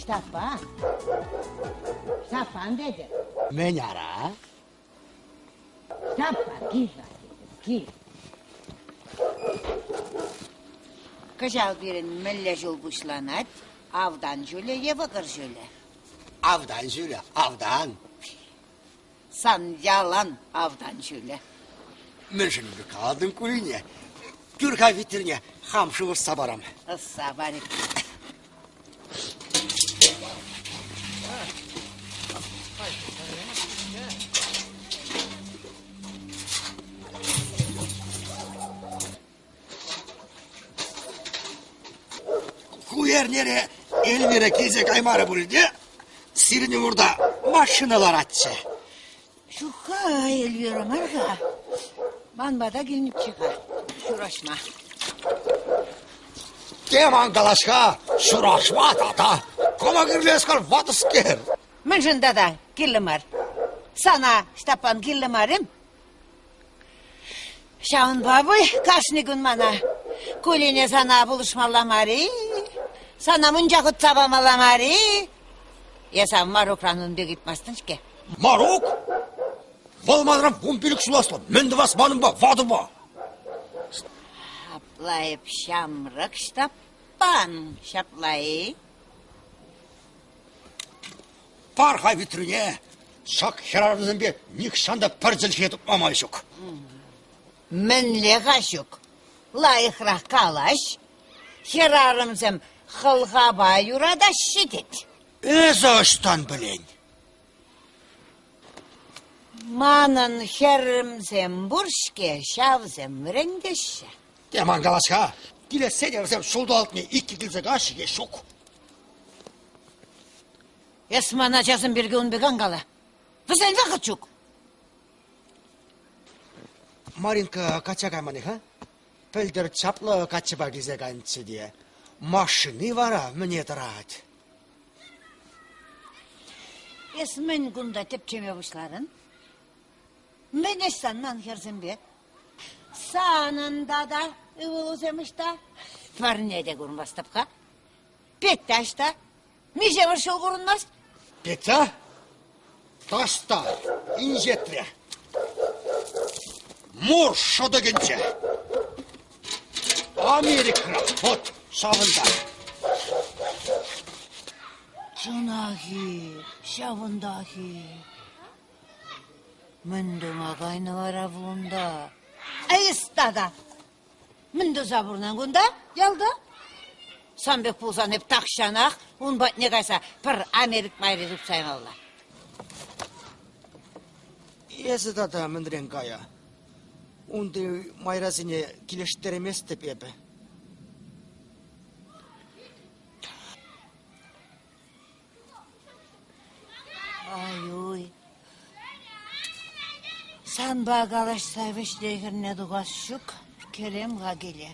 Ҫтаппан. Ҫтаппан тетӗп. Мӗн ара? Ҫтаппан, кил-ха тетӗп, кил. Кӑҫал пирӗн мӗнле ҫул пуҫланать? Автан ҫулӗ е вӑкӑр ҫулӗ? Автан ҫулӗ, автан. Сан ялан автан ҫулӗ. Мӗншӗн калатӑн кулине? Кӳр-ха витрӗне, хам шыв ӑсса парам. Ӑсса парӗ. Ку эрнере Эльвира килсе каймарӗ пуль те, сирӗн умӑрта машина ларатчӗ. Ҫук-ха, Эльвира мар-ха. Ман пата килнӗччӗ-ха ҫураҫма. Тем ан калаҫ-ха, ҫураҫма тата. Кама кирлӗ-ха ватӑскер? Мӗншӗн тата кирлӗ мар? Сана, Ҫтаппан, кирлӗ мар-им? Ҫавӑнпа вӑй кашни кун мана Кулине сана пулӑшмалла мар-и? Сана мунча хутса памалла мар-и? Эс ав Марукран ун пек ыйтмастӑн-ҫке. Марук? Вӑл манран 15 ҫул аслӑ. Мӗн тӑвас манӑнпа, ватӑпа? Апла эп ҫамрӑк Ҫтаппан, ҫапла-и? Пар-ха витрине, ҫак хӗрарӑмсемпе нихҫан та пӗр чӗлхе тупма май ҫук. Мӗнле-ха ҫук? Лайӑхрах калаҫ. Хӗрарӑмсем хӑлхапа юратаҫҫӗ тет. Эсӗ ӑҫтан пӗлен? Манӑн хӗрӗмсем пур-ҫке, ҫавсем вӗрентеҫҫӗ. Тем ан калаҫ-ха, килессе те вӗсем ҫулталӑкне иккӗ килсе каҫҫӗ е ҫук. Эс ман ачасем пирки ун пек ан кала. Вӗсен вӑхӑт ҫук. Маринка качча кайман-и-ха? Пӗлтӗр чаплӑ каччӑпа килсе кайнӑччӗ те. Машини вара мӗне тӑрать? Эс мӗн кунта тӗпчеме пуҫларӑн? Мӗн ӗҫ сан ман хӗрсемпе? Санӑн тата ывӑлусем ӑҫта? Пӗрне те курмастӑп-ха. Петя ӑҫта? Миҫемӗш ҫул курӑнмасть? Петя? Таҫта, инҫетре. Мур шӑтӑкӗнче. Америкӑра, вот ҫавӑнта. Чӑнах-и, ҫавӑнтах-и? Мӗн тума кайнӑ вара вунта? Эс тата! Мӗн туса пурӑнан кунта, ялта? Сан пек пулсан эп тахҫанах ун патне кайса пӗр Америк майри тупса ямалла. Эсӗ тата мӗнрен кая? Унти майрасене килӗштерместӗп эпӗ. Ай-уй. Санпа калаҫса вӗҫне хӗрне тухас ҫук, кӗрем-ха киле.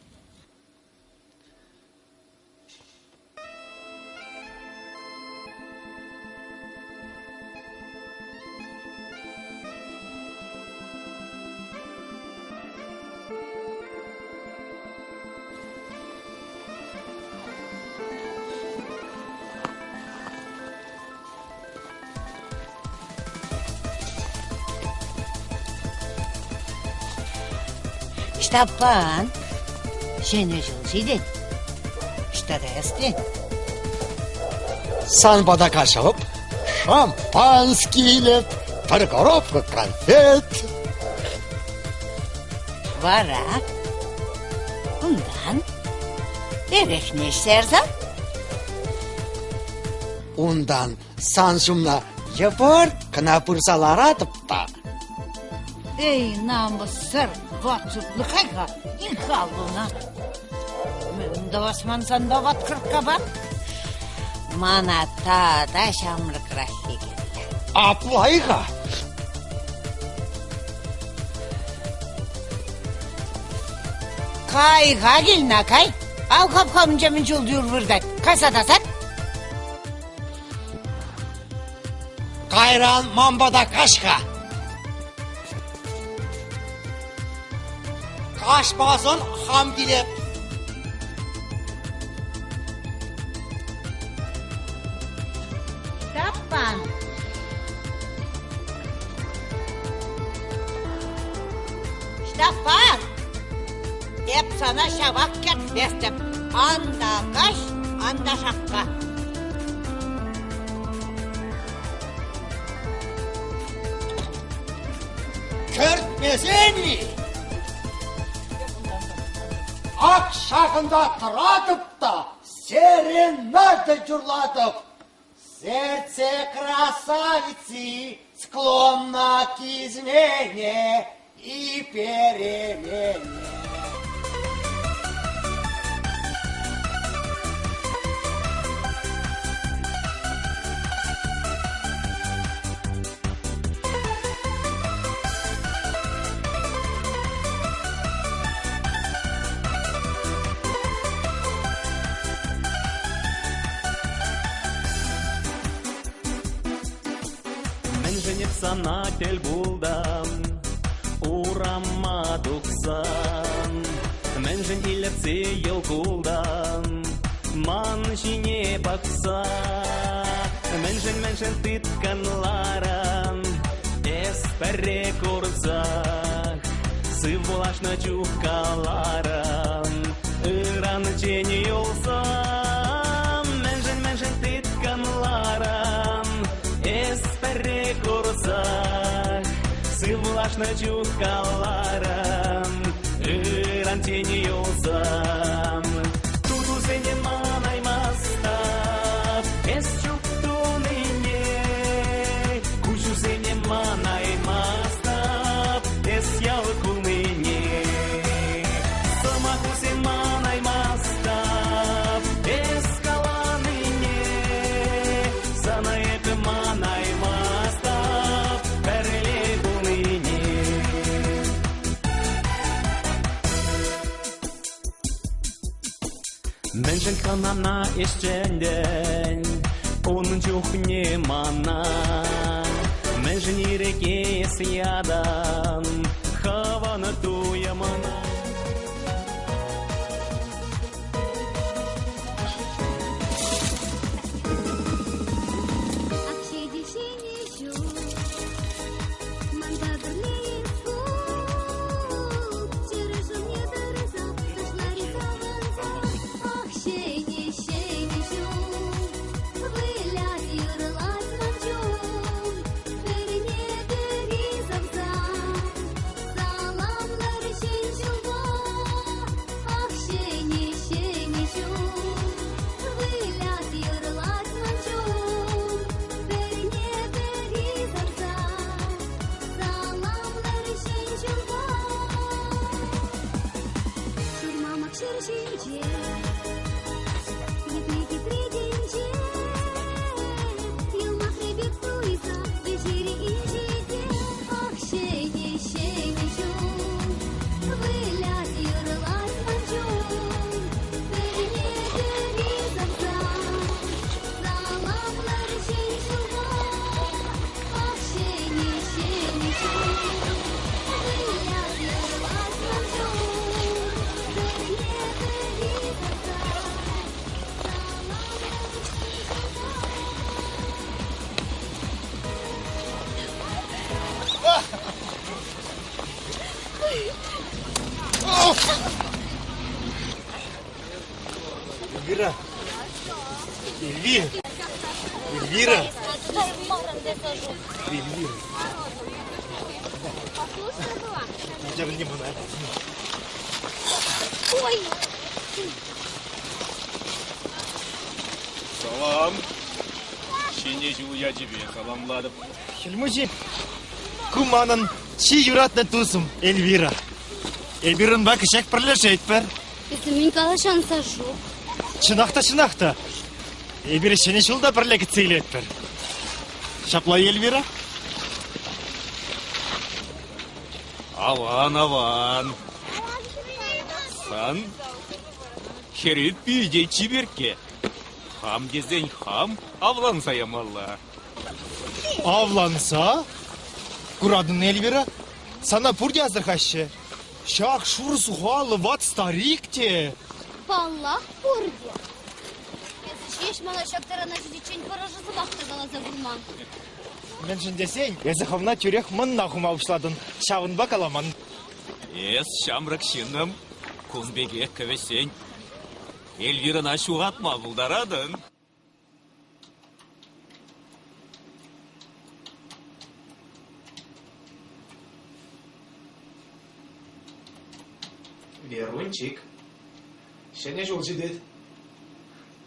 Ҫтаппан, ҫӗнӗ ҫул ҫитет. Ӑҫта каяс тен? Сан пата каҫӑп, шампански илеп, пӗр коробка конфет. Вара унтан эрехне ӗҫсе ярсан? Унтан сан ҫумна йӑпӑрт кӑна пырса ларатӑп та. Эй, намӑссӑр, ватсутлӑ кай-ха, ил-ха аллуна. Мӗн тӑвас ман санпа ват кӑрккапа? Мана тата ҫамрӑкраххи кирлӗ. Апла-и-ха? Кай-ха килна, кай. Ав хапхамӗнче мӗн чул юр выртать. Кайса тасат. Кайран ман пата каҫ-ха. Каҫмасан хам килеп. кайса пар. Эп сана ҫавах кӗртместӗп. Ан та каҫ, ан та шакка. Кӗртмесен-и? Ак ҫакӑнта тӑратӑп та серенада юрлатӑп. Сердце красавицы склонно к измене и перемене. Мӗншӗн эп сана тӗл пултӑм урама тухсан? Мӗншӗн илӗртсе йӑл култӑн ман ҫине пӑхса? Мӗншӗн, мӗншӗн тыткӑнларӑн эс пӗрре курсах? Сывпуллашнӑ чух каларӑн ыранччен юлсан. Мӗншӗн, мӗншӗн тыткӑнларӑн эс пӗрре курсах? Сывлашнӑ чух каларӑн ыранччен юлсан. Тутусене манаймастӑп эс чуп тунине, куҫусене манаймастӑп эс ял кулнине. Сӑмахусем манаймастӑп эс каланине, сана эпӗ манаймастӑп пӗрле пулнине. Мӗншӗн хӑнана ӗҫчентӗн ун чухне мана? Мӗншӗн ирӗке эс ятӑн хӑвӑн туйӑмна? Эльвира! Эльвира! Эльвира! Эльвира! Ой! Салам! Ҫӗнӗ ҫул ячӗпе саламлатӑп. Хӗл Мучи, ку манӑн чи юратнӑ тусӑм Эльвира. Эпир унпа кӗҫех пӗрлешетпӗр. Эсӗ мӗн калаҫан, Сашук? Чӑнах та, чӑнах та. Эпир Ҫӗнӗ ҫул та пӗрле кӗтсе илетпӗр. Ҫапла-и, Эльвира? Аван, аван. Сан хӗрӳ питӗ чиперкке. Хам тесен хам авланса ямалла. Авланса? Куратӑн, Эльвира, сана пурте асӑрхаҫҫӗ. Ҫак шур сухаллӑ ват старик те. Паллах, пурте. Эсӗ ҫеҫ мана ҫак тарана ҫитиччен пӗр ӑшӑ сӑмах та каласа курман. Мӗншӗн тесен эсӗ хӑвна тӳрех мӑнна хума пуҫлатӑн, ҫавӑнпа каламан. Эс, ҫамрӑк ҫыннӑм, кун пекех кӗвӗҫсен Эльвирӑна ҫухатма пултаратӑн. Верунчик, ҫӗнӗ ҫул ҫитет.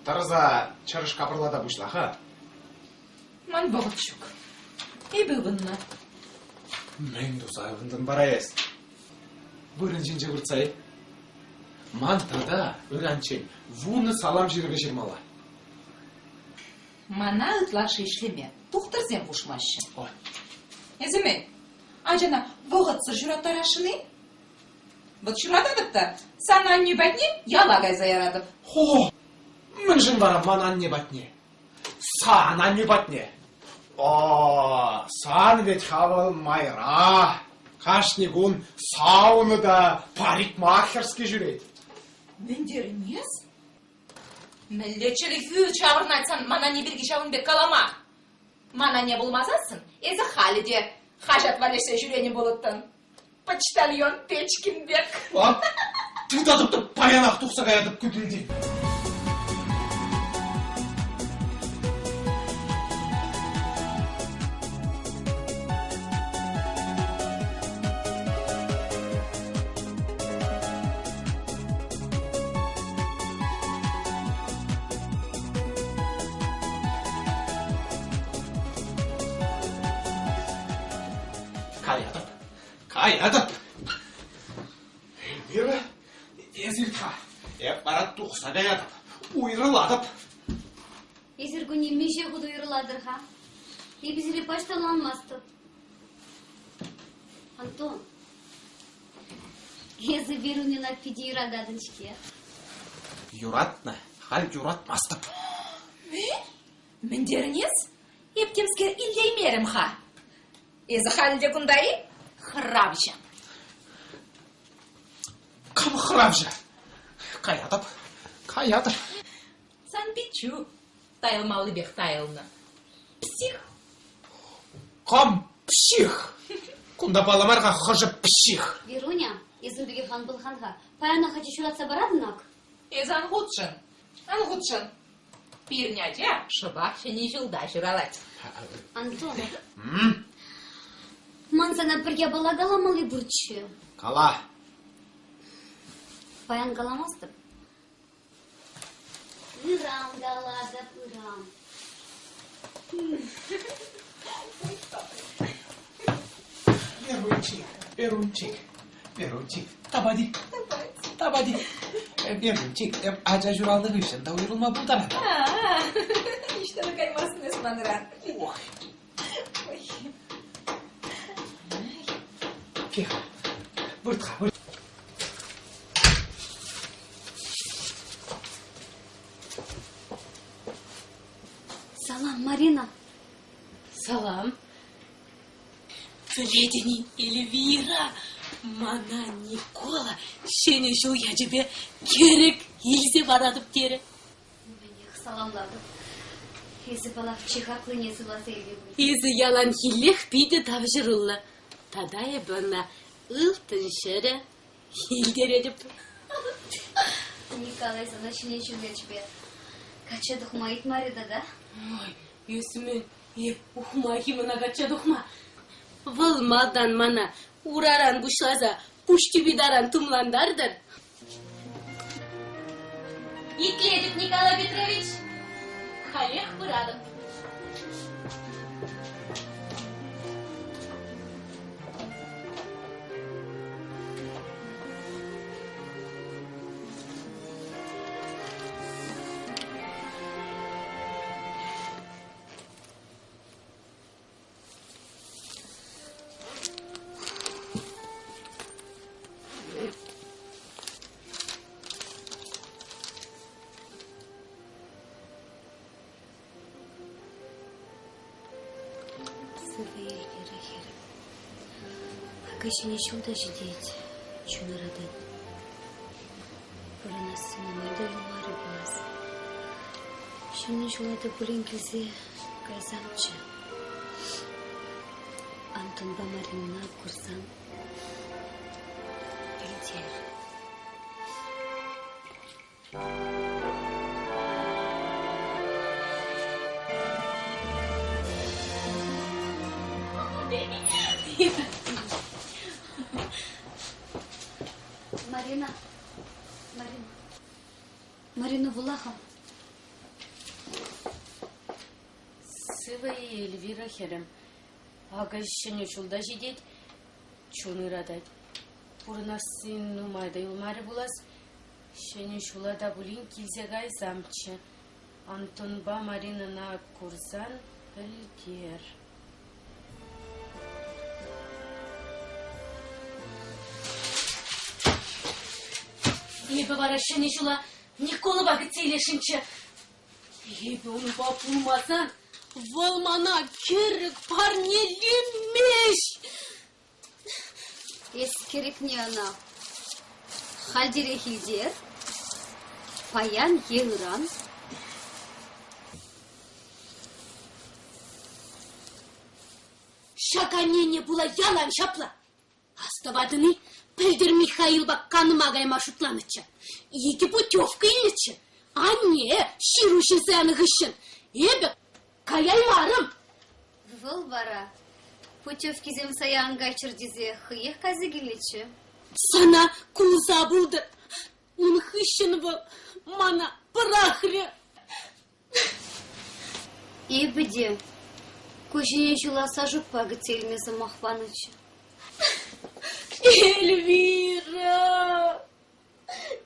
Тӑрса чӑрӑш капӑрлата пуҫла-ха. Ман вӑхӑт ҫук. Эпӗ ывӑннӑ. Мӗн туса ывӑнтӑн вара эс? Вырӑн ҫинче выртса-и? Ман тата ыранччен вунӑ салам ҫырӑвӗ ҫырмалла. Мана ытлашши ӗҫлеме тухтӑрсем хушмаҫҫӗ. Эсӗ мӗн, ачана вӑхӑтсӑр ҫураттарасшӑн-и? Вӑт ҫурататӑп та сан аннӳ патне яла кайса яратӑп. Хо! Мӗншӗн вара ман анне патне? Сан аннӳ патне. О, сан вӗт-ха вӑл майра. Кашни кун сауна та парикмахерски ҫӳрет. Мӗн терӗн эс? Мӗнле чӗлхӳ ҫаврӑнать сан ман анне пирки ҫавӑн пек калама? Ман анне пулмасассӑн эсӗ халӗ те хаҫат валеҫсе ҫӳренӗ пулӑттӑн. Почтальон Печкин пек. Тытатӑп та паянах тухса каятӑп ку килтен. Каятӑп. Каятӑп. Эльвира, эс ирт-ха. Эп вара тухса каятӑп. Уйрӑлатӑп. Эсир кунне миҫе хут уйрӑлатӑр-ха? Эпӗ сире пач та ӑнланмастӑп. Антон, эсӗ Веруньӑна питӗ юрататӑн-ҫке. Юратнӑ, халь юратмастӑп. Мӗн? Мӗн терӗн эс? Эп темскер илтеймерӗм-ха. Эсӗ халь те кунта-и? Хӑравҫӑ. Кам хӑравҫӑ? Каятӑп, каятӑп. Сан пиччӳ тайӑлмаллипех тайӑлнӑ. Псих. Кам псих? Кунта паллӑ мар-ха хӑшӗ псих. Веруня, эсӗ пекех ан пӑлхан-ха. Паянах ача ҫуратса паратӑн ак. Эсӗ ан хутшӑн. Ан хутшӑн. Пирӗн ача шӑпах ҫӗнӗ ҫулта ҫуралать. Антон, ман сана пӗр япала каламалли пурччӗ. Кала. Паян каламастӑп. Ыран калатӑп, ыран. Верунчик, Верунчик, Верунчик, табади, табади. Верунчик, эп ача ҫуралнӑ хыҫҫӑн та уйрӑлма пултаратӑп. Ниҫта та каймастӑн эс манран. Ой. Тихо. Вырт-ха, вырт. Салам, Марина. Салам. Пӗлетӗн-и, Эльвира, мана Никола Ҫӗнӗ ҫул ячӗпе кӗрӗк илсе паратӑп терӗ. Мӗнех саламлатӑп. Эсӗ, паллах, чи хаклине суйласа илтӗн. Эсӗ яланхиллех питӗ тавҫӑруллӑ. Тата эпӗ ӑна ылтӑн ҫӗрӗ илтеретӗп. Николай сана ҫӗнӗ ҫул ячӗпе качча тухма ыйтмарӗ тата? Ой, эсӗ мӗн, эп ухмах-и мана качча тухма? Вӑл малтан мана ураран пуҫласа пуҫ тӳпи таран тумлантартӑр. Итлетӗп, Николай Петрович. Халех пыратӑп. Сывӑ Эльвира хӗрӗм. Акӑ ҫӗнӗ ҫул та ҫитет, чун ыратать. Пурӑнасси нумай та юлмарӗ пулас. Ҫӗнӗ ҫула та пулин килсе кайсамччӗ. Антонпа Маринӑна курсан. терӗ. Марина, Марина, Марина вула-ха. Сывӑ-и, Эльвира хӗрӗм. Акӑ ҫӗнӗ ҫул та ҫитет, чун ыратать. Пурӑнасси нумай та юлмарӗ пулас. Ҫӗнӗ ҫула та пулин килсе кайсамччӗ. Антонпа Маринӑна курсан пӗлтер. Эпӗ вара ҫӗнӗ ҫула Николӑпа кӗтсе илесшӗнччӗ. Эпӗ унпа пулмасан вӑл мана кӗрӗк парнелемест. Эс кӗрӗкне ӑна хальтерех илтер. Паян е ыран. Ҫак аннене пула ялан ҫапла. Астӑватӑн-и, пӗлтӗр Михаилпа канма кайма шутланӑччӗ. Икӗ путевка илнӗччӗ. Анне ҫыру ҫырса янӑ хыҫҫӑн эпӗ каяймарӑм. Вӑл вара путевкисем сая ан кайччӑр тесе хӑех кайса килнӗччӗ. Сана кулса пултӑр. Ун хыҫҫӑн вӑл мана пӑрахрӗ. Эпӗ те ку ҫӗнӗ ҫула Сашукпа кӗтсе илме сӑмах панӑччӗ. Эльвира!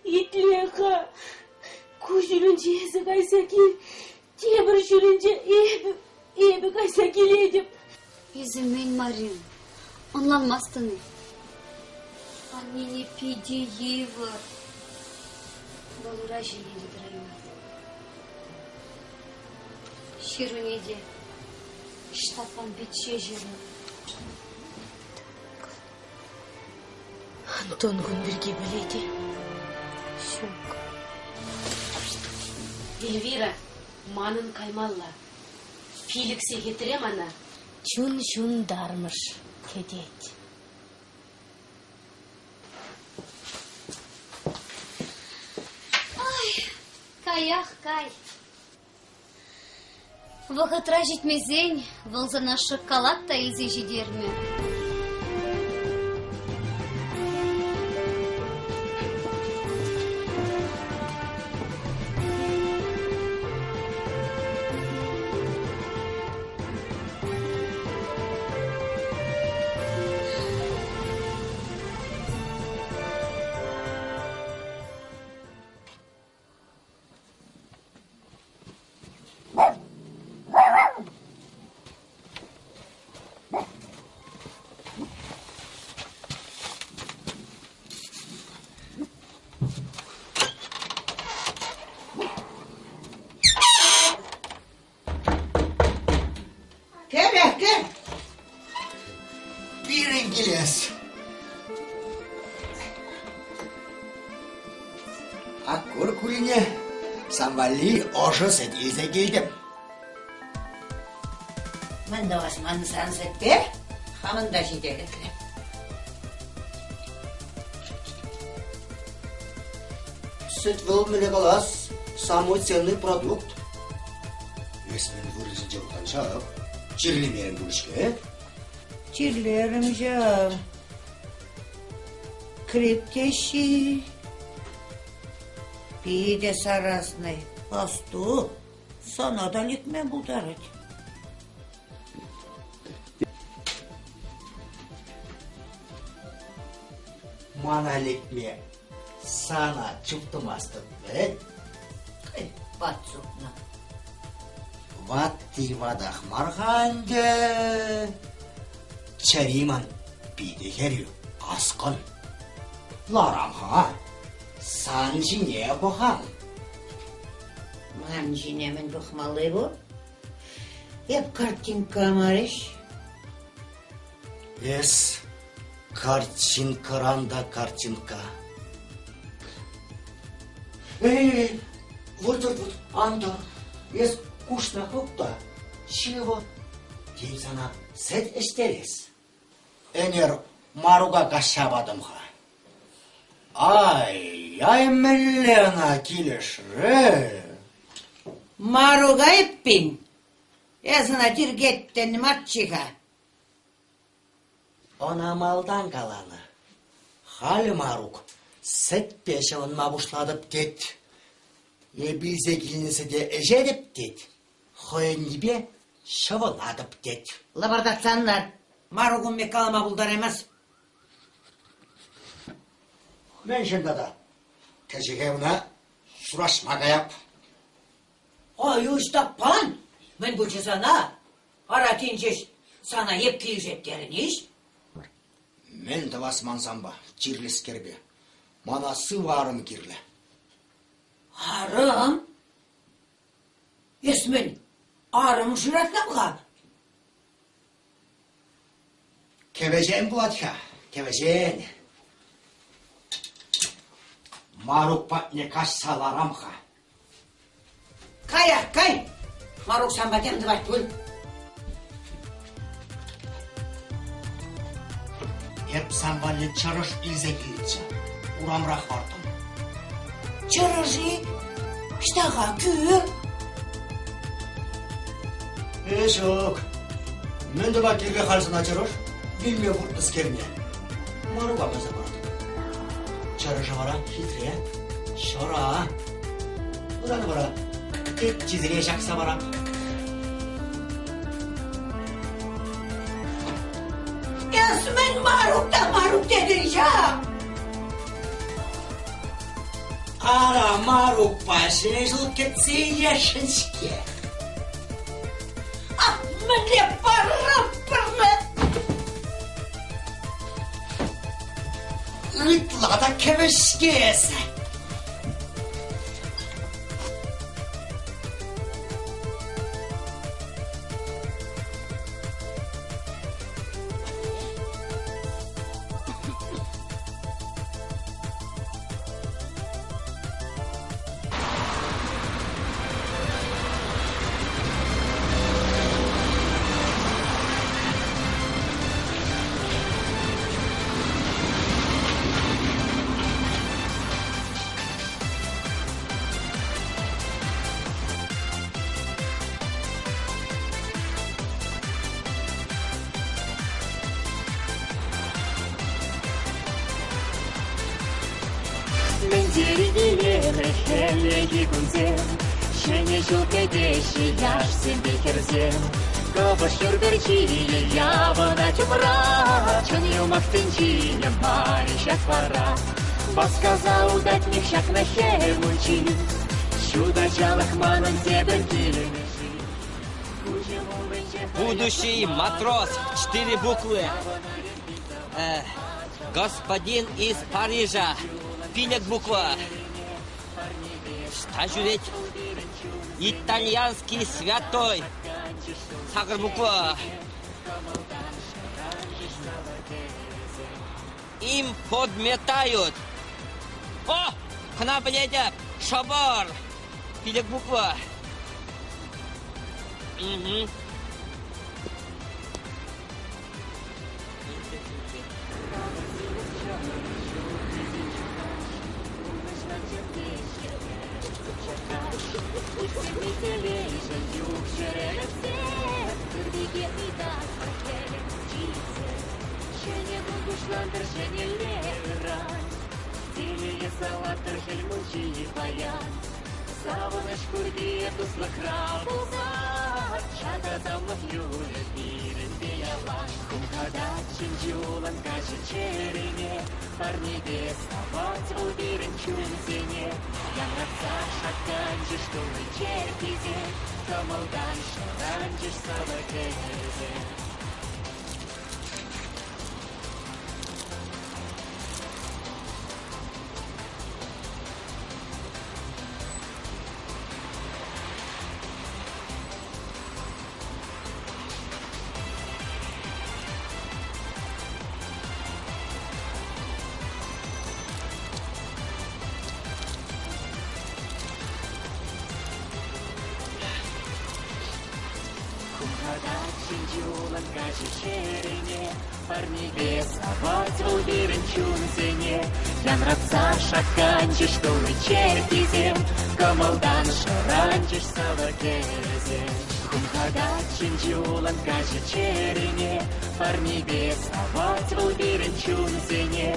Итле-ха, ку ҫулӗнче эсӗ кайса кил, тепӗр ҫулӗнче эпӗ, эпӗ кайса килетӗп. Эсӗ мӗн, Марин, ӑнланмастӑн-и? Аннене питӗ йывӑр. Вӑл ура ҫине те тӑраймасть. Ҫыруне те Ҫтаппан пичче ҫырнӑ. Антон кун пирки пӗлет-и? Ҫук. Эльвира, манӑн каймалла. Пилӗк сехетре мана чун ҫунтармӑш кӗтет. Ай, каях кай. Вӑхӑтра ҫитмесен вӑл сана шӑккалат та илсе ҫитермӗ. Кӗр, кӗр. Пирӗн килес. Аккур кулине сан валли ӑшӑ сӗт илсе килтӗм. Мӗн тӑвас ман сан сӗтпе? Хамӑн та ҫителӗклӗ. Сӗт вӑл мӗне калас, самый ценный продукт. Эс мӗн вырӑнсенче пулсан ҫав, чирлемерӗн пуль-ҫке? Чирлерӗм ҫав. Грипп теҫҫӗ. Питӗ сараснӑй. Асту, сана та лекме пултарать. Мана лекме сана чуптумастӑп вӗт. Ват супнӑ. Ватти ватах мар-ха ӗнтӗ. Чӗри ман питӗ хӗрӳ, каскӑн. Ларам-ха, сан ҫине пӑхам. Ман ҫине мӗн пӑхмалли пур? Эп картинка мар-иҫ. Эс картинкӑран та картинка. Эй, вӑт, вӑт, вӑт, ан тӑр. Эс куҫна хӑп та ҫывӑр. Тен сана сӗт ӗҫтерес. Ӗнер Марука каҫса патӑм-ха. Ай-яй, мӗнле ӑна килӗшрӗ! Марука эппин, эс ӑна тиркеттӗн марччӗ-ха. Ӑна малтан каланӑ. Халӗ Марук сӗтпе ҫӑвӑнма пуҫлатӑп тет. Эп илсе килнӗ сӗте ӗҫетӗп тет, хӑйӗннипе ҫӑвӑнатӑп тет. Лӑпӑртатсан лар. Марук ун пек калама пултараймасть. Мӗншӗн тата? Кӗҫӗхе ӑна ҫураҫма каяп. Ай, Ҫтаппан, мӗн пулчӗ сана? Ара, тин ҫеҫ сана эп килӗшеп терӗн-иҫ? Мӗн тӑвас ман санпа, чирлӗскерпе? Мана сывӑ арӑм кирлӗ. Арӑм? Эс мӗн, арӑм шыратнӑ-ха? Кӗвӗҫен пулать-ха, кӗвӗҫен. Марук патне каҫса ларам-ха. Каях, кай! Марук санпа тем тӑвать пуль. Эп сан валли чӑрӑш илсе килнӗччӗ. Урамрах вартӑм. Чӑрӑш-и? Ӑҫта-ха кӳр? Э, ҫук. Мӗн тума кирлӗ халь сана чӑрӑш? Вилме выртнӑскерне. Марука кайса паратӑп. Чӑрӑшӗ вара хитре, ҫӑра. Ыран вара тетчисене ҫакса парап. Эс мӗн Марук та Марук тетӗн ҫав? Ара, Марукпа ҫӗнӗ ҫул кӗтсе илесшӗн-ҫке. Ах, мӗнле парӑпӑр! Ытла та кӗвӗҫке эсӗ. Мӗн тери илемлӗ хӗллехи кунсем, Ҫӗнӗ ҫул кӗтеҫҫӗ яшсемпе хӗрсем. Кӑпӑш юр пӗрчийӗ явӑнать умра, Чӑн юмах тӗнчине мар-и ҫак вара? Васкаса утать нихҫакна хӗл мучи, Ҫут ачалӑх манӑн тепӗр килӗ-ши? Будущий матрос, четыре буквы. Господин из Парижа, пилӗк буква. Ӑҫта ҫӳрет? Итальянский святой, сакӑр буква. Им подметают. О, кӑна пӗлетӗп, шӑпӑр, пилӗк буква. Угу. Савӑнӑҫ курки туслӑхра пулса, Чатасамлӑх юлӗ пирӗнпе ялан. Хумхатать чун каҫӑ чӗрене, Парнепе савать вӑл пирӗн чунсене. Янратса шакканчӗҫ тулли черккисем, Кӑмӑлтан шӑранчӗҫ савӑ кӗвӗсем. Ҫинчулӑн каҫӗ чӗрене, Парнепе савать вӑл пирӗн чунсене. Янратса шакканчӗҫ тулли черккисем, Кӑмӑлтан шӑранчӗҫ сӑвӑ кӗвӗсем. Хумхатать ҫинчулӑн каҫӗ чӗрене, Парнепе савать вӑл пирӗн чунсене.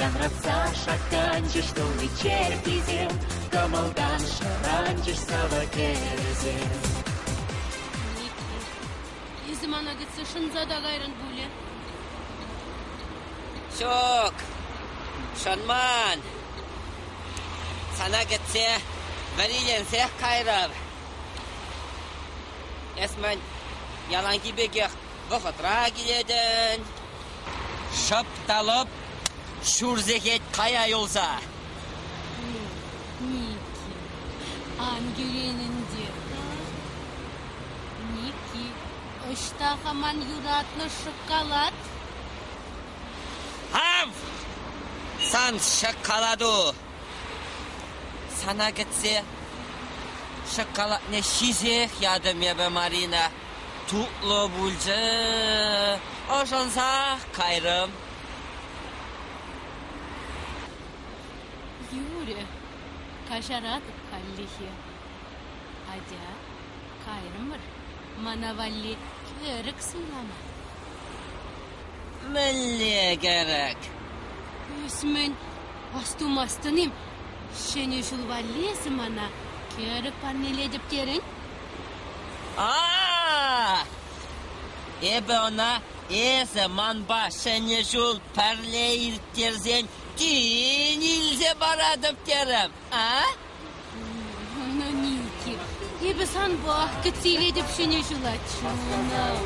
Янратса шакканчӗҫ тулли черккисем, Кӑмӑлтан шӑранчӗҫ сӑвӑ кӗвӗсем. Микки, эсӗ мана кӗтсе шӑнса та кайрӑн пулӗ. Ҫук, шӑнман. Сана кӗтсе вӗриленсех кайрӑм. Эс мӗн, яланхи пекех вӑхӑтра килетӗн? Шӑп та лӑп ҫур сехет кая юлса. Микки, ан кӳрен ӗнтӗ. Микки, ӑҫта-ха ман юратнӑ шӑккалат? Ав! Сан шӑккалату! Сана кӗтсе шӑккалатне ҫисех ятӑм эпӗ, Марина. Тутлӑ пулчӗ, ӑшӑнсах кайрӑм. Юрӗ, каҫаратӑп хальлӗхе. Атя, кайрӑмӑр, мана валли кӗрӗк суйлама. Мӗнле кӗрӗк? Ӳсмӗн, астумастӑн-им, Ҫӗнӗ ҫул валли эсӗ мана кӗрӗк парнелетӗп терӗн? А-а-а! Эпӗ ӑна эсӗ манпа Ҫӗнӗ ҫул пӗрле ирттерсен тин илсе паратӑп терӗм, а? Ну, Ники, эпӗ санпах кӗтсе илетӗп Ҫӗнӗ ҫула, чунӑм.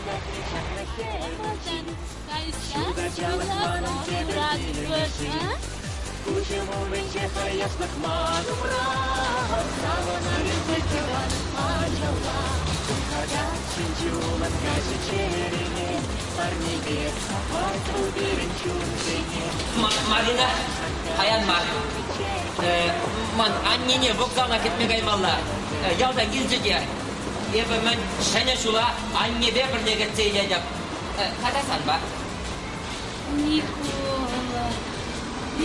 Кайса ҫула Куҫӑм умӗнче хаяшлӑх ман умра, Савӑнар тӑван ачалла. Катаччен чулӑн каҫӗ чӗрене, Парнепе савать вӑл пирӗн чунсене. Марина, паян мар. Ман аннене вокзала кӗтме каймалла. Ялта килчӗ те. Эпӗ мӗн Ҫӗнӗ ҫула аннепе пӗрле кӗтсе илетӗп. Тата санпа. Микола,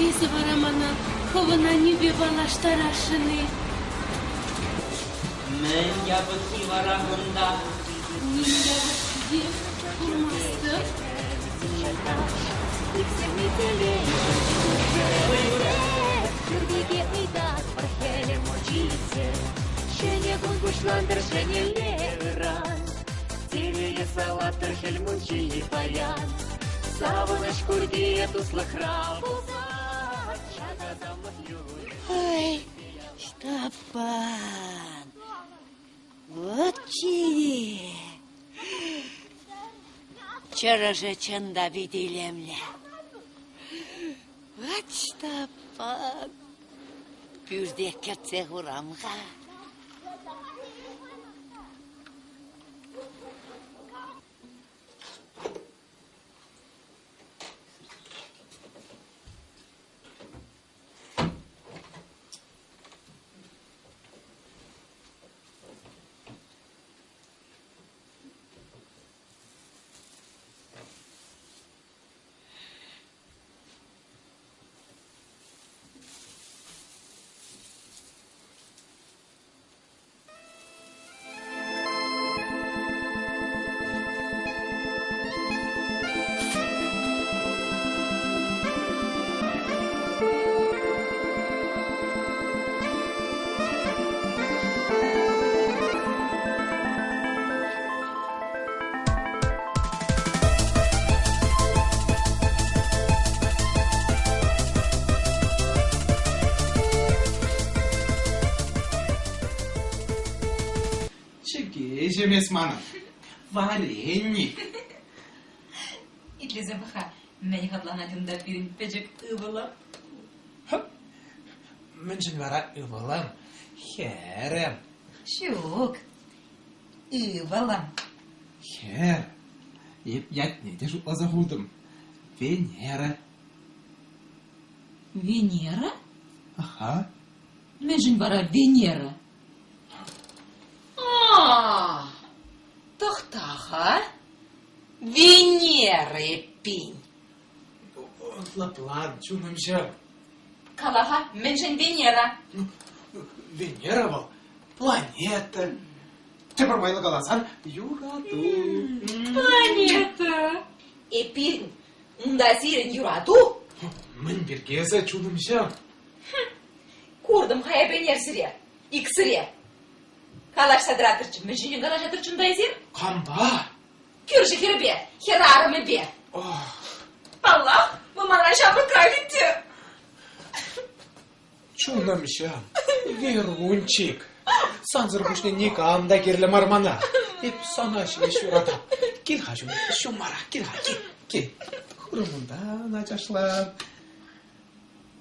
эсӗ вара мана хӑвӑн аннӳпе паллаштарасшӑн-и? Мӗн япӑххи вара кунта? Ним япӑххи курмастӑп. Пӳртеке ыйтатпӑр хӗлӗм мучисем, Ҫӗнӗ кун пуҫлантӑр ҫӗнӗлле ыран. Телее салаттӑр хӗл мучи паян. Савӑнӑҫ курки туслӑхра пулсан, ҫак асамлӑх юрӗ. Ой, Ҫтаппан, вот чие. Чӑрӑшӗ чӑн та пит илемлӗ. Вот Ҫтаппан, пӳрте кӗртсе хурам-ха. Чӗкеҫӗм эс манӑн, варенник. Итлесе пӑх-ха, мӗн хӑтланать унта пирӗн пӗчӗк ывӑлӑм? Мӗншӗн вара ывӑлӑм, хӗрӗм? Ҫук, ывӑлӑм. Хӗр, эп ятне те шутласа хутӑм. Венера. Венера? Аха. Мӗншӗн вара Венера? А, тӑхта-ха. хӑтлан, чунӑмҫӑм. Кала-ха, мӗншӗн Венера? Венера вӑл планета. Тепӗр майлӑ каласан, юрату. Планета. Эпир унта сирӗн юрату? Мӗн пирки эсӗ, чунӑмҫӑм? Куртӑм-ха эпӗ ӗнер сире, иксӗре. Калаҫса тӑратӑрччӗ. Мӗн ҫинчен калаҫатӑрччӗ унта эсир? Кампа? Кӳршӗ хӗрпе, хӗрарӑмӗпе. Паллах, вӑл мана ҫамрӑкрах ӗнтӗ. Чунӑмҫӑм, Верунчик, сансӑр пуҫне никам та кирлӗ мар мана. Эп сана ҫеҫ юратап. Кил-ха ҫум, ҫуммарах, кил-ха, кил, кил. Хырӑмунтан ачашлан.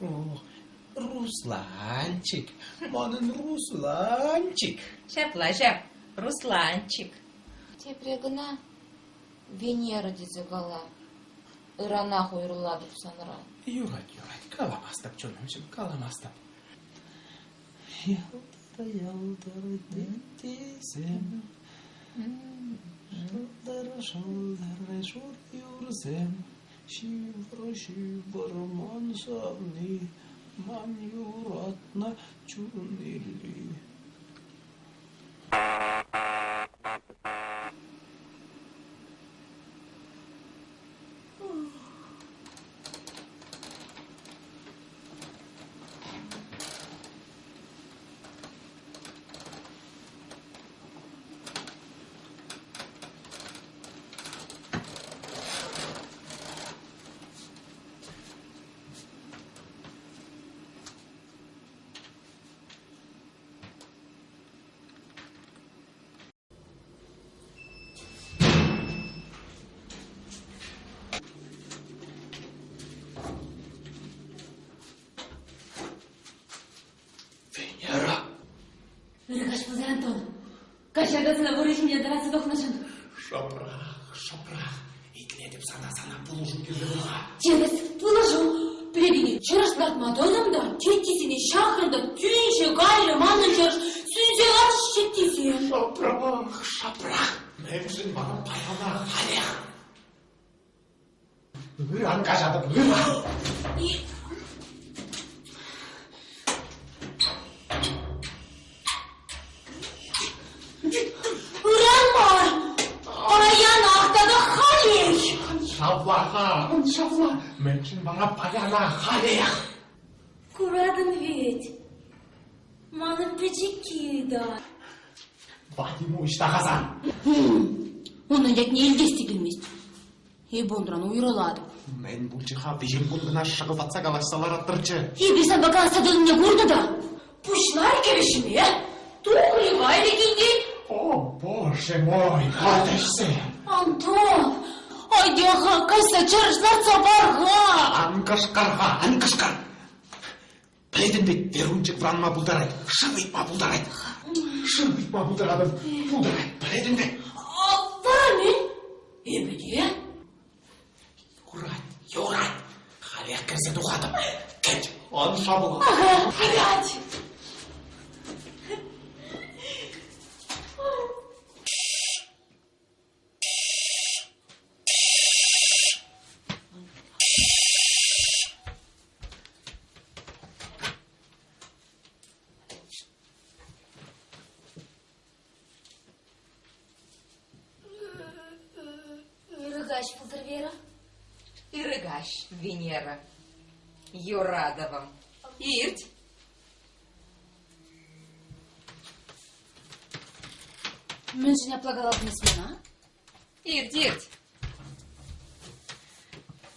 Ох, Русланчик, манӑн Русланчик. Ҫапла ҫав, Русланчик. Тепре кӑна Венера тесе кала. Ыранах уйрӑлатӑп санран. Юрать, юрать, каламастӑп, чунӑмҫӑм, каламастӑп. Ялтӑр, ялтӑр теттесем, шӑлтӑр, шӑлтӑр шур юрсем, ҫывӑр, ҫывӑр ман савни, ман юратнӑ чун илли. Венера. Ырӑ каҫ пулсан, Антон. Каҫакан сана вӑрӑ ҫумне тӑратса тухнӑшӑн. Шӑпрах, шӑпрах. Итлетӗп сана, сана пулӑшу кирлӗ пулха. Тӗрӗс, пулӑшу. Пӗлекене чӑрӑш лартма тӑтӑм та, теттисене ҫакрӑм та, тӳнчӗ кайрӗ манӑн чӑрӑш, сӳнсе ларчӗ теттисем. Шӑпрах, шӑпрах. Мӗншӗн мана паяна халех? Ыран каҫатӑп, ыран. Ыран мар, паянах тата халех. Шавла-ха, шавла. Мӗншӗн вара паяна халех? Куратӑн вӗт, манӑн пӗчӗкки ыйтать. Вадиму ӑҫта-ха Унӑн ятне илтес те килмест. Эпӗ унран уйрӑлатӑп. Мӗн пулчӗ-ха виҫӗм кун кӑна шӑкӑлтатса калаҫса лараттӑрччӗ? Эпир санпа калаҫса тӑнине курнӑ та пуҫларӗ кӗвӗҫме. Тухрӗ кайрӗ килтен. О, боже мой, ватӑҫсем! Антон, атя-ха, кайса чӑрӑш лартса пар-ха! Ан кӑшкӑр-ха, ан кӑшкӑр! Пӗлетӗн вӗт, Верунчик вӑранма пултарать, шыв ыйтма пултарать. Шыв ыйтма пултаратӑн, пултарать, пӗлетӗн вӗт. Вара мӗн? Эпӗ те. Юрать, юрать. Халех кӗрсе тухатӑп. Кӗт, ан шавла. Ага, юрать. Ырӑ каҫ пултӑр, Вера. Ырӑ каҫ, Венера. Юратӑвӑм. Ирт. Мӗншӗн апла калатӑн эс мана? Ирт, ирт.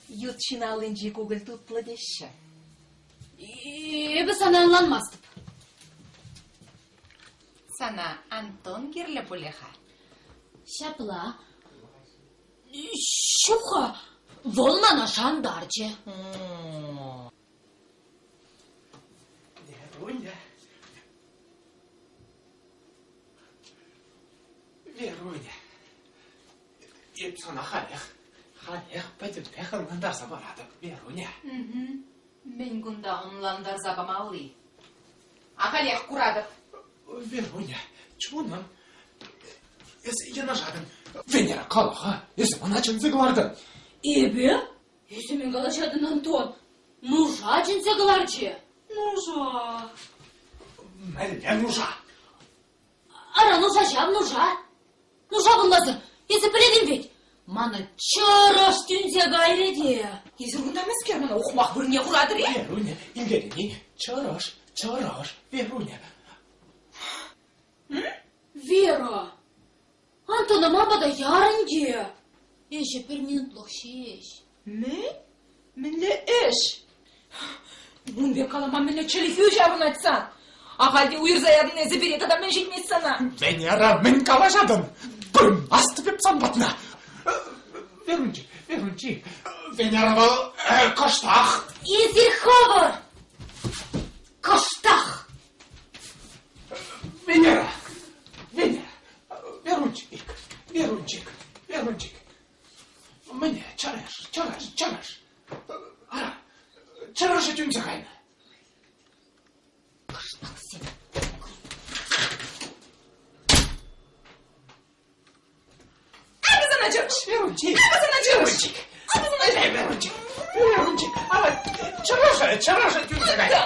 Ют ҫын аллинчи кукӑль тутлӑ теҫҫӗ. Эпӗ сана ӑнланмастӑп. Сана Антон кирлӗ пулӗ-ха. Ҫапла. Ҫук-ха, вӑл мана шантарчӗ. Веруня. Веруня. Эп сана халех, халех пӗтӗмпех ӑнлантарса паратӑп, Веруня. Мӗн кунта ӑнлантарса памалли? Ахалех куратӑп. Веруня, чунӑм, эс йӑнӑшатӑн. Венера, кала-ха, эсӗ мана чӗнсе кӑлартӑн. Эпӗ? Эсӗ мӗн калаҫатӑн, Антон? Нуша чӗнсе кӑларчӗ. Нуша. Мӗнле нуша? Ара, нуша ҫав, нуша. Нуша пулмасӑр, эсӗ пӗлетӗн вӗт, мана чӑрӑш тӳнсе кайрӗ те. Эсир кунта мӗскер мана ухмах вырӑнне хуратӑр-и? Веруня, илтетӗн-и? Чӑрӑш, чӑрӑш, Веруня. Вера, Антона ман пата яр ӗнтӗ. Ӗҫӗ пӗр минутлӑх ҫеҫ. Мӗн? Мӗнле ӗҫ? Ун пек калама мӗнле чӗлхӳ ҫаврӑнать сан? Ахаль те уйӑрса ятӑн эсӗ пире тата мӗн ҫитмест сана? Венера, мӗн калаҫатӑн? Пымастӑп эп сан патна. Верунчик, Верунчик, Венера вӑл кӑштах. Эсир хӑвӑр кӑштах. Венера, Венера, Верунчик, Верунчик, Верунчик. Мӗне, чӑрӑш, чӑрӑш, чӑрӑш. Ара, чӑрӑшӗ тӳнсе кайнӑ. Кӑштахсем. Акӑ сана чӑрӑш! Верунчик! Акӑ сана чӑрӑш! Верунчик! Акӑ сана Верунчик! Верунчик! Ара, чӑрӑшӗ, чӑрӑшӗ тӳнсе кайнӑ.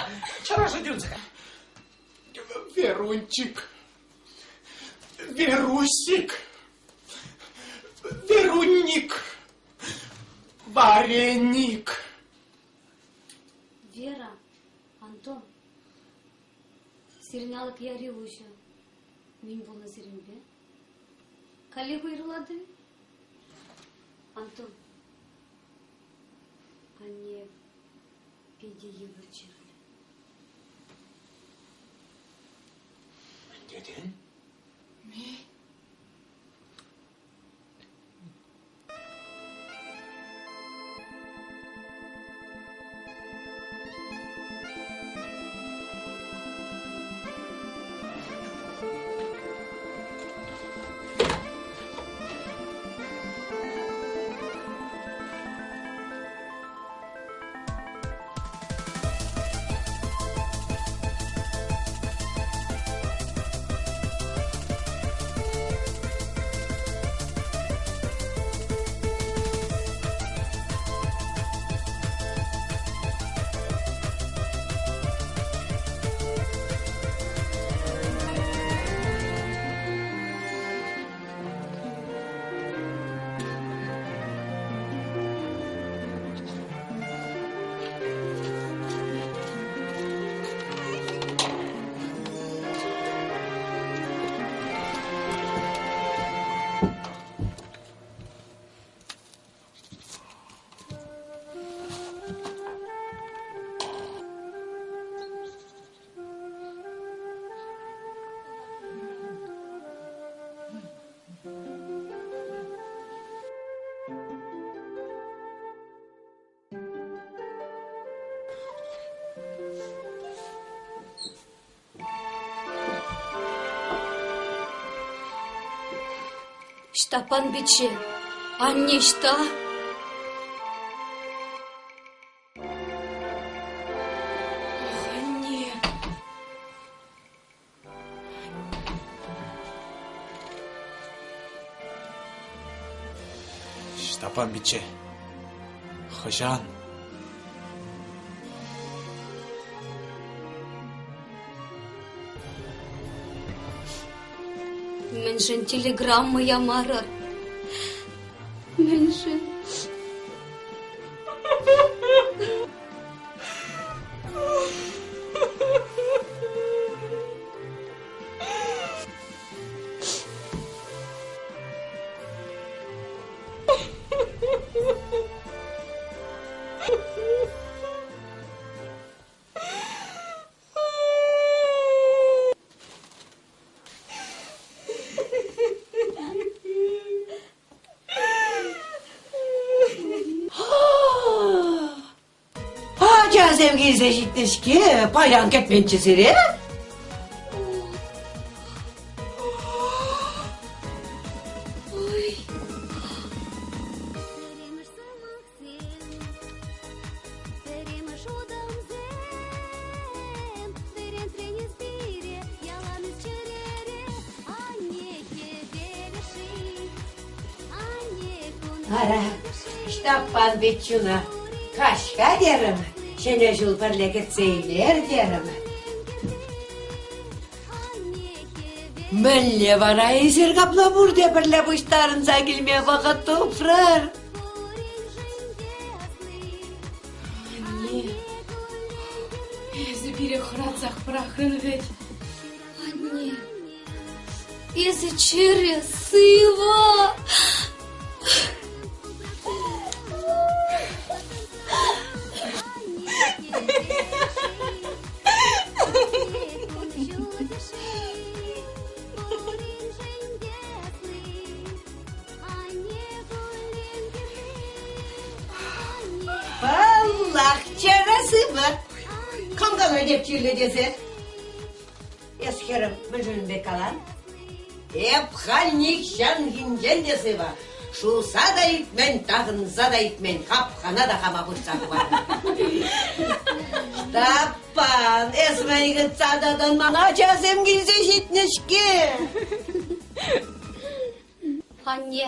Чӑрӑшӗ тӳнсе кайнӑ. Верунчик! Верусик! Верунник! Вареник! Вера, Антон, сирӗн алӑк яри уҫӑ. Мӗн пулнӑ сирӗнпе? Каллех уйрӑлатӑн? Антон, анне питӗ йывӑр чирлӗ. Мӗн тетӗн? Мӗн? Ҫтаппан пичче, анне ӑҫта? Ох, анне! Ҫтаппан пичче, хӑҫан? Мӗншӗн телеграмма ямарӑр? Мӗншӗн? Ачасем килсе ҫитнӗ-ҫке, паян кӗтменччӗ сире. Ара, Ҫтаппан пиччуна каҫ-ха терӗм. Ҫӗнӗ ҫул пӗрле кӗтсе илер терӗм. Мӗнле вара эсир капла пурте пӗрле пуҫтарӑнса килме вӑхӑт тупрӑр? Анне, эсӗ пире хӑратсах пӑрахрӑн вӗт. Анне, эсӗ чӗрӗ, сывӑ. Паллах, чӗрӗ сывӑ. Кам калать эп чирлӗ тесе? Эс, хӗрӗм, мӗншӗн пек калан? Эп халь нихҫанхинчен те сывӑ. Шуса та ӳкмен, такӑнса та ӳкмен, хапхана та хама пырса хӑварнӑ. Ҫтаппан, эс мӗн хытса тӑтӑн, ман ачасем килсе ҫитнӗ-ҫке. Анне,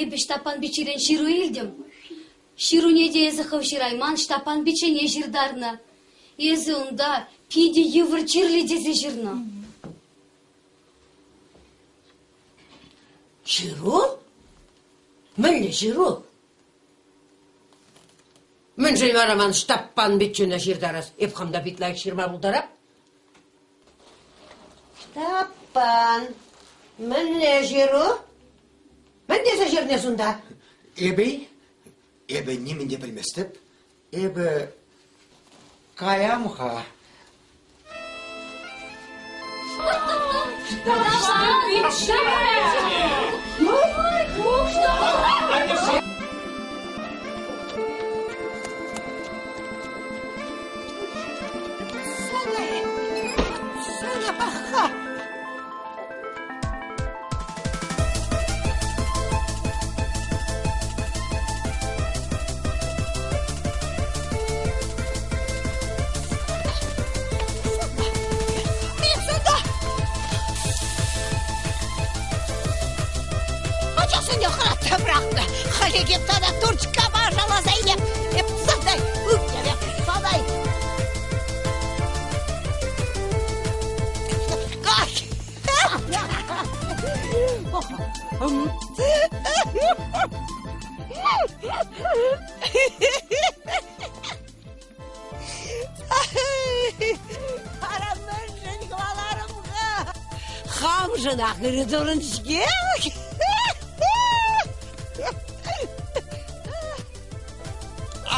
эпӗ Ҫтаппан пиччерен ҫыру илтӗм. Ҫыруне те эсӗ хӑв ҫырайман, Ҫтаппан пиччене ҫыртарнӑ. Эсӗ унта питӗ йывӑр чирлӗ тесе ҫырнӑ. Ҫыру? Мӗнле ҫыру? Мӗншӗн вара ман Ҫтаппан пиччене ҫыртарас? Эп хам та пит лайӑх ҫырма пултарап. Ҫтаппан, мӗнле ҫыру? Мӗн тесе ҫырнӑ сунта? Эпӗ-и? Эпӗ нимӗн те пӗлместӗп. Эпӗ каям-ха. Сана паха! Ачасене хӑратса пӑрахнӑ. Халӗ тата турчкапа шаласа илеп. Эп садай, ӳпкелеп, садай. Ара мӗншӗн хӑваларӑм-ха? Хамшӑнах ырӑ турӑн-ҫке.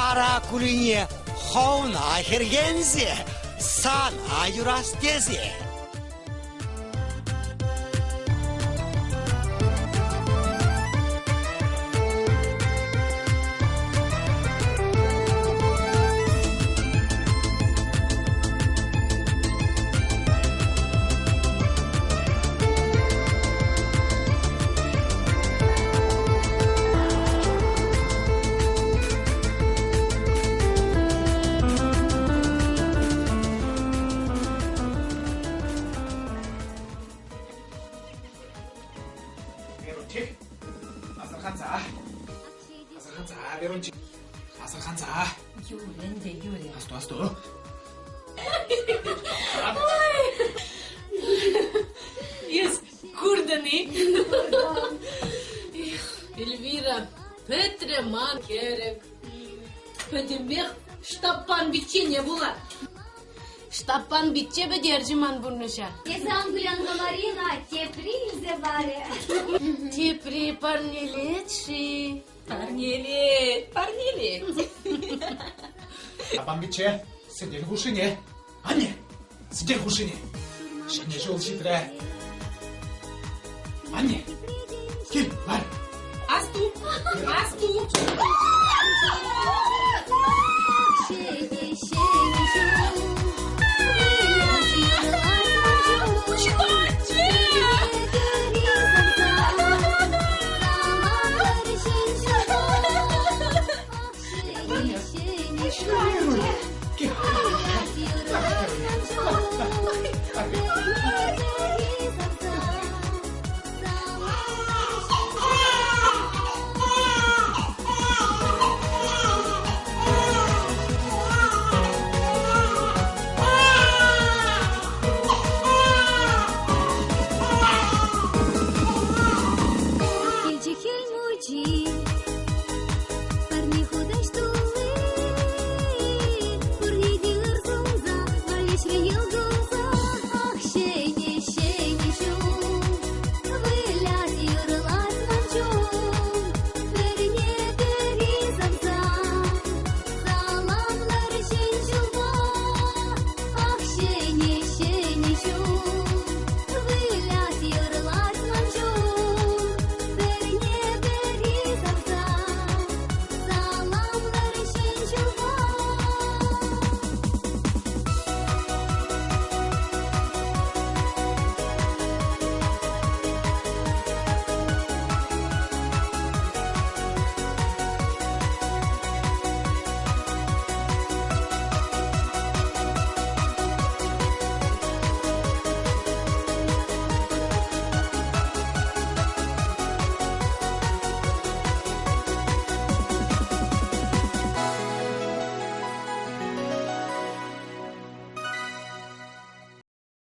Ара кулине хӑвна хӗрхенсе, сана юрас тесе. Верунчик, асӑрханса. Асӑрханса, Верунчик. Асӑрханса. Юрӗ ӗнтӗ, юрӗ. Асту, асту. Эс куртӑн-и? Эх, Эльвира, пӗтрӗ ман кӗрӗк. Пӗтӗмпех Ҫтаппан пиччене пула. Ҫтаппан пичче пӗтерчӗ ман пурнӑҫа. Эсӗ ан кулянма, Марина, тепри илсе парӗ. Тепри парнелет-ши? Парнелет, парнелет. Ҫтаппан пичче, сӗтел хушшине. Анне, сӗтел хушшине. Ҫӗнӗ ҫул ҫитрӗ. Анне, кил, лар. Асту, асту.